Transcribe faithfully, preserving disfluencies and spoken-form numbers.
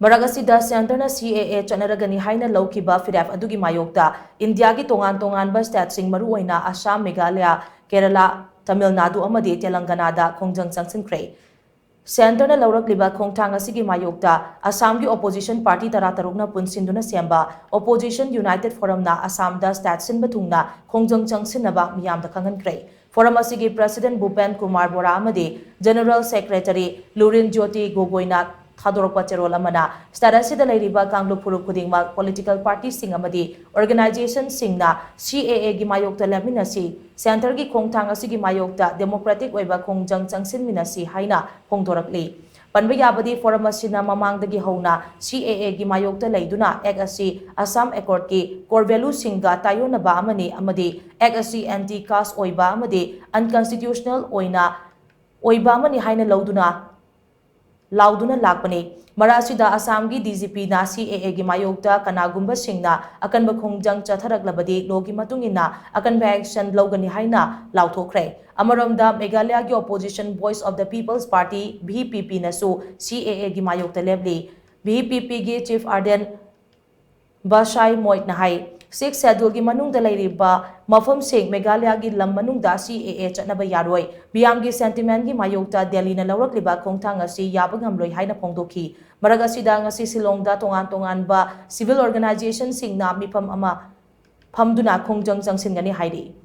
ꯃꯔꯛ ꯑꯁꯤꯗ ꯁꯦꯟꯇꯔꯅ ꯁꯤ ꯑꯦ ꯑꯦ ꯆꯠꯅꯔꯒꯅꯤ ꯍꯥꯏꯅ ꯂꯧꯈꯤꯕ ꯐꯤꯔꯦꯞ ꯑꯗꯨꯒꯤ ꯃꯥꯌꯣꯛꯇ ꯏꯟꯗꯤꯌꯥꯒꯤ ꯇꯣꯉꯥꯟ ꯇꯣꯉꯥꯟꯕ ꯁ꯭ꯇꯦꯠꯁꯤꯡ, ꯃꯔꯨꯑꯣꯏꯅ ꯑꯁꯥꯝ, ꯃꯦꯘꯥꯂꯌ, ꯀꯦꯔꯂꯥ, ꯇꯥꯃꯤꯜ ꯅꯥꯗꯨ ꯑꯃꯗꯤ ꯇꯦꯂꯪꯒꯅꯥꯗ ꯈꯣꯡꯖꯪ ꯆꯪꯁꯤꯟꯈ꯭ꯔꯦ꯫ ꯁꯦꯟꯇꯔꯅ ꯂꯧꯔꯛꯂꯤꯕ ꯈꯣꯡꯊꯥꯡ ꯑꯁꯤꯒꯤ ꯃꯥꯌꯣꯛꯇ ꯑꯁꯥꯝꯒꯤ ꯑꯣꯄꯣꯖꯤꯁꯟ ꯄꯥꯔꯇꯤ ꯇꯔꯥꯇꯔꯨꯛꯅ ꯄꯨꯟꯁꯤꯟꯗꯨꯅ ꯁꯦꯝꯕ ꯑꯣꯄꯣꯖꯤꯁꯟ ꯌꯨꯅꯥꯏꯇꯦꯗ ꯐꯣꯔꯝꯅ ꯑꯁꯥꯝꯗ ꯁ꯭ꯇꯦꯠ ꯁꯤꯟꯕ ꯊꯨꯡꯅ ꯈꯣꯡꯖꯪ ꯆꯪꯁꯤꯟꯅꯕ ꯃꯤꯌꯥꯝꯗ ꯈꯪꯍꯟꯈ꯭ꯔꯦ꯫ ꯐꯣꯔꯝ ꯑꯁꯤꯒꯤ ꯄ꯭ꯔꯁꯤꯗꯦꯟ ꯚꯨꯄꯦꯟ ꯀꯨꯃꯥꯔ ꯕꯣꯔꯥ ꯑꯃꯗꯤ ꯖꯦꯅꯔꯦꯜ ꯁꯦꯀ꯭ꯔꯦꯇꯔꯤ ꯂꯨꯔꯤꯟ ꯖ꯭ꯌꯣꯇꯤ ꯒꯣꯒꯣꯏꯅ ꯊꯥꯗꯣꯔꯛꯄ ꯆꯦꯔꯣꯜ ꯑꯃꯅ ꯁ꯭ꯇꯦꯠ ꯑꯁꯤꯗ ꯂꯩꯔꯤꯕ ꯀꯥꯡꯂꯨꯞ ꯐꯨꯔꯨꯞ ꯈꯨꯗꯤꯡꯃꯛ, ꯄꯣꯂꯤꯇꯤꯀꯦꯜ ꯄꯥꯔꯇꯤꯁꯤꯡ ꯑꯃꯗꯤ ꯑꯣꯔꯒꯅꯥꯏꯖꯦꯁꯟꯁꯤꯡꯅ ꯁꯤ ꯑꯦ ꯑꯦꯒꯤ ꯃꯥꯌꯣꯛꯇ ꯂꯦꯞꯃꯤꯟꯅꯁꯤ, ꯁꯦꯟꯇꯔꯒꯤ ꯈꯣꯡꯊꯥꯡ ꯑꯁꯤꯒꯤ ꯃꯥꯌꯣꯛꯇ ꯗꯦꯃꯣꯀ꯭ꯔꯦꯇꯤꯛ ꯑꯣꯏꯕ ꯈꯣꯡꯖꯪ ꯆꯪꯁꯤꯟꯃꯤꯟꯅꯁꯤ ꯍꯥꯏꯅ ꯐꯣꯡꯗꯣꯔꯛꯂꯤ꯫ ꯄꯟꯕ ꯌꯥꯕꯗꯤ, ꯐꯣꯔꯝ ꯑꯁꯤꯅ ꯃꯃꯥꯡꯗꯒꯤ ꯍꯧꯅ ꯁꯤ ꯑꯦ ꯑꯦꯒꯤ ꯃꯥꯌꯣꯛꯇ ꯂꯩꯗꯨꯅ ꯑꯦꯛ ꯑꯁꯤ ꯑꯁꯥꯝ ꯑꯦꯀꯣꯔꯗꯀꯤ ꯀꯣꯔ ꯚꯦꯂꯨꯁꯤꯡꯒ ꯇꯥꯏꯑꯣꯟꯅꯕ ꯑꯃꯅꯤ ꯑꯃꯗꯤ ꯑꯦꯛ ꯑꯁꯤ ꯑꯦꯟꯇꯤ ꯀꯥꯁ ꯑꯣꯏꯕ ꯑꯃꯗꯤ ꯑꯟꯀꯟꯁꯇꯤꯇ꯭ꯌꯨꯁꯅꯦꯜ ꯑꯣꯏꯅ ꯑꯣꯏꯕ ꯑꯃꯅꯤ ꯍꯥꯏꯅ ꯂꯧꯗꯨꯅ ꯂꯥꯎꯗꯨꯅ ꯂꯥꯛꯄꯅꯤ꯫ ꯃꯔꯛ ꯑꯁꯤꯗ ꯑꯁꯥꯝꯒꯤ ꯗꯤ ꯖꯤ ꯄꯤꯅ ꯁꯤ ꯑꯦ ꯑꯦꯒꯤ ꯃꯥꯌꯣꯛꯇ ꯀꯅꯥꯒꯨꯝꯕꯁꯤꯡꯅ ꯑꯀꯟꯕ ꯈꯣꯡꯖꯪ ꯆꯠꯊꯔꯛꯂꯕꯗꯤ ꯂꯣꯒꯤ ꯃꯇꯨꯡ ꯏꯟꯅ ꯑꯀꯟꯕ ꯑꯦꯛꯁꯟ ꯂꯧꯒꯅꯤ ꯍꯥꯏꯅ ꯂꯥꯎꯊꯣꯛꯈ꯭ꯔꯦ꯫ ꯑꯃꯔꯣꯝꯗ ꯃꯦꯘꯥꯂꯌꯒꯤ opposition voice of the peoples party, V P ꯄꯤꯅꯁꯨ ꯁꯤ ꯑꯦ ꯑꯦꯒꯤ ꯃꯥꯌꯣꯛꯇ ꯂꯦꯞꯂꯤ꯫ ꯚꯤ ꯄꯤ ꯄꯤꯒꯤ ꯆꯤꯐ ꯑꯥꯔꯗꯦꯟ ꯕꯁꯥꯏ ꯃꯣꯏꯠꯅ ꯍꯥꯏ, ꯁꯤꯛꯁ ꯁꯦꯗ꯭ꯌꯨꯜꯒꯤ ꯃꯅꯨꯡꯗ ꯂꯩꯔꯤꯕ ꯃꯐꯝꯁꯤꯡ ꯃꯦꯘꯥꯂꯌꯒꯤ ꯂꯝ ꯃꯅꯨꯡꯗ ꯁꯤ ꯑꯦ ꯑꯦ ꯆꯠꯅꯕ ꯌꯥꯔꯣꯏ꯫ ꯃꯤꯌꯥꯝꯒꯤ ꯁꯦꯟꯇꯤꯃꯦꯟꯒꯤ ꯃꯥꯌꯣꯛꯇ ꯗꯦꯜꯂꯤꯅ ꯂꯧꯔꯛꯂꯤꯕ ꯈꯣꯡꯊꯥꯡ ꯑꯁꯤ ꯌꯥꯕ ꯉꯝꯂꯣꯏ ꯍꯥꯏꯅ ꯐꯣꯡꯗꯣꯛꯈꯤ꯫ ꯃꯔꯛ ꯑꯁꯤꯗ ꯉꯁꯤ ꯁꯤꯂꯣꯡꯗ ꯇꯣꯉꯥꯟ ꯇꯣꯉꯥꯟꯕ ꯁꯤꯚꯤꯜ ꯑꯣꯔꯒꯅꯥꯏꯖꯦꯁꯟꯁꯤꯡꯅ ꯃꯤꯐꯝ ꯑꯃ ꯐꯝꯗꯨꯅ ꯈꯣꯡꯖꯪ ꯆꯪꯁꯤꯟꯒꯅꯤ ꯍꯥꯏꯔꯤ꯫